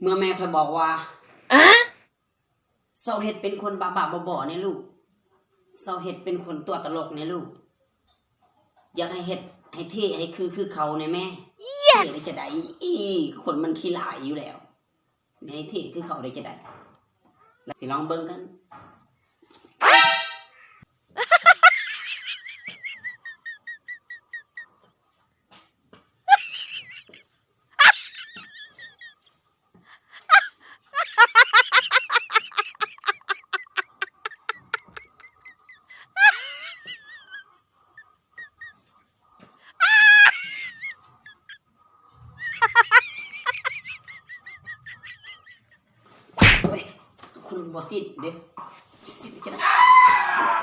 ເມື່ອແມ່ຂ້ອຍບອກວ່າ ເຊົາເຮັດເປັນຄົນບ້າໆ ບໍໆ ແດ່ລູກ, ເຊົາເຮັດເປັນຄົນຕົວະຕະຫຼົກແດ່ລູກ, ຢາກໃຫ້ເຮັດໃຫ້ເທ່ໃຫ້ຄື ຄືເຂົາແດ່ແມ່. ເທ່ໄດ້ຈັ່ງໃດ? ອີ ຄົນມັນຂີ້ລາຍຢູ່ແລ້ວ, ໃຫ້ເທ່ຄືເຂົາໄດ້ຈັ່ງໃດ? ລະຊິລອງເບິ່ງກັນ. ໂອ້ຍ ຄົນບໍ່ສິດເດ້.